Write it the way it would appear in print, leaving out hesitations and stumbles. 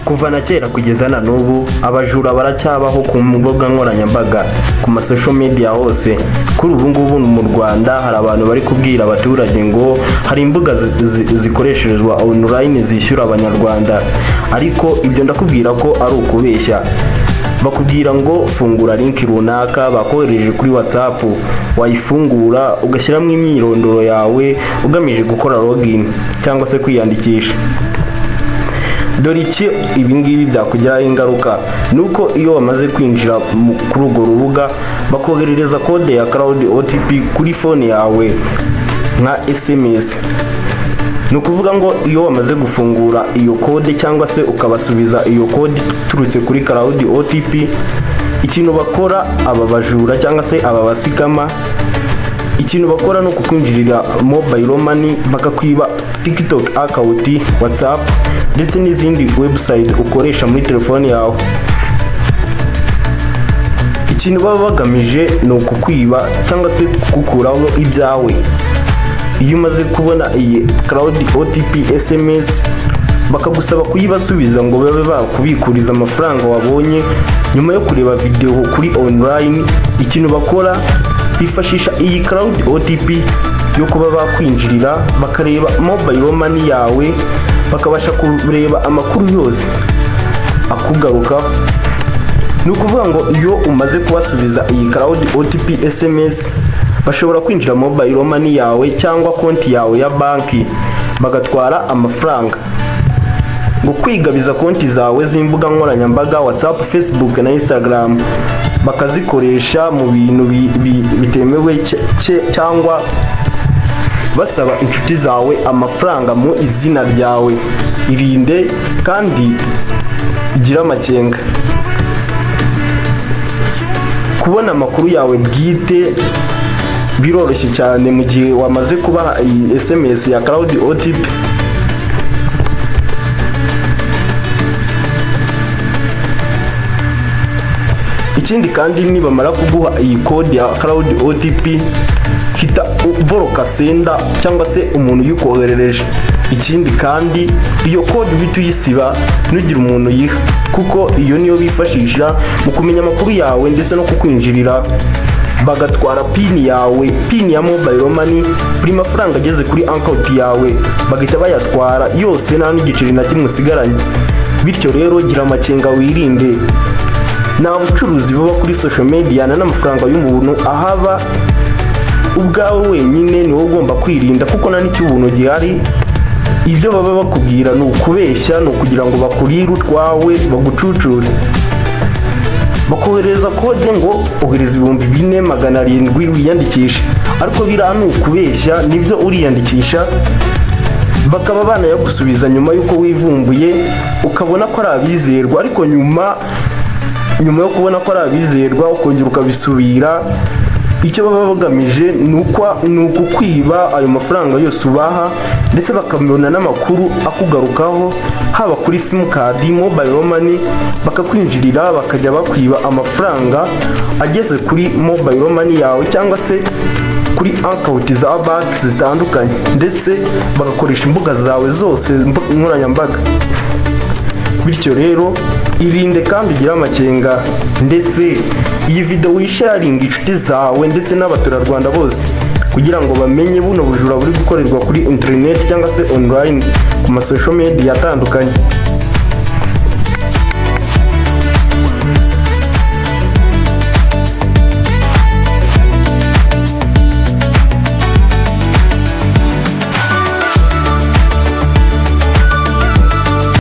Kuva na kera kugeza na n'ubu, abajura baracyabaho ku mbuga nkoranyambaga, ku ma social media hose. Kuri ubu ngubu mu Rwanda hari abantu bari kubwira abaturage ngo hari imbuga zikoresherezwa online zishyura Abanyarwanda, ariko ibyo ndakubwira ko ari ukubeshya. Bakubwira ngo fungura link runaka bakohereje kuri WhatsApp, wayifungura ugashyiramo imyirondoro yawe ugamije gukora login cyangwa se kwiyandikisha. Dore iki ibi ngibi byakugiraho ingaruka ni uko iyo wamaze kwinjira kuri urwo rubuga, bakoherereza code ya cloud OTP kuri phone yawe nka SMS. Ni ukuvuga ngo iyo wamaze gufungura iyo code cyangwa se ukabasubiza iyo code iturutse kuri cloud OTP, ikintu bakora aba bajura cyangwa se aba ba scammer, ikintu bakora ni ukukwinjirira mobile money, bakakwiba TikTok account, WhatsApp ndetse n'izindi website ukoresha muri telefone yawe. Ikintu baba bagamije ni ukukwiba cyangwa se kugukuraho ibyawe. Iyo umaze kubona iyi cloud OTP SMS, bakagusaba kuyibasubiza ngo babe bakubikuriza amafaranga wabonye nyuma yo kureba video kuri online, ikintu bakora bifashisha iyi cloud OTP yo kuba bakwinjirira, bakareba mobile money yawe, bakabasha kureba amakuru yose akugarukaho. Ni ukuvuga ngo iyo umaze kubasubiza iyi cloud OTP SMS, bashobora kwinjira mobile money yawe cyangwa konti yawe ya banki, bagatwara amafaranga, ngo kwigabiza konti zawe z'imbuga nkoranyambaga, WhatsApp, Facebook na Instagram, bakazikoresha mu bintu bitemewe cyangwa basaba inshuti zawe amafaranga mu izina ryawe. Irinde kandi ugire amakenga. Kubona amakuru yawe bwite biroroshye cyane mu gihe wamaze kubaha iyi SMS ya cloud OTP. Ikindi kandi, nibamara kuguha iyi code ya cloud OTP, hita ublocka sender cyangwa se umuntu uyikoherereje. Ikindi kandi, iyo code uhita uyisiba, ntugire umuntu uyiha, kuko iyo niyo bifashisha mu kumenya amakuru yawe ndetse no kukwinjirira, bagatwara PIN yawe, PIN ya mobile money. Buri mafaranga ageze kuri account yawe bagahita bayatwara yose, nta n'igiceri na kimwe usigaranye. Bityo rero gira amakenga, wirinde. Nta bucuruzi buba kuri social media, nta n'amafaranga y'umuntu ahaba. Ubwawe wenyine ni wowe ugomba kwirinda, kuko nta n'icy'ubuntu gihari. Ibyo baba bakubwira ni ukubeshya, ni ukugira ngo bakurire utwawe, bagucucure. Bakohereza code ngo ohereza 4700 wiyandikishe, ariko biriya ni ukubeshya. Nibyo, uriyandikisha, bakaba banayagusubiza nyuma y'uko wivumbuye ukabona ko ari abizerwa. Ariko nyuma yo kubona ko ari abizerwa, ukongera ukabisubira, icyo baba bagamije ni ukukwiba ayo mafaranga yose ubaha, ndetse bakabona n'amakuru akugarukaho, haba kuri simukadi, mobile money, bakakwinjirira, bakajya bakwiba amafaranga ageze kuri mobile money yawe cyangwa se kuri account za banki zitandukanye, ndetse bagakoresha imbuga zawe zose nkoranyambaga. Bityo rero irinde kandi ugire amakenga, ndetse iyi video wisharinga inshuti zawe ndetse n'abaturarwanda bose, kugira ngo bamenye buno bujura buri gukorerwa kuri interineti cyangwa se online ku ma social media atandukanye.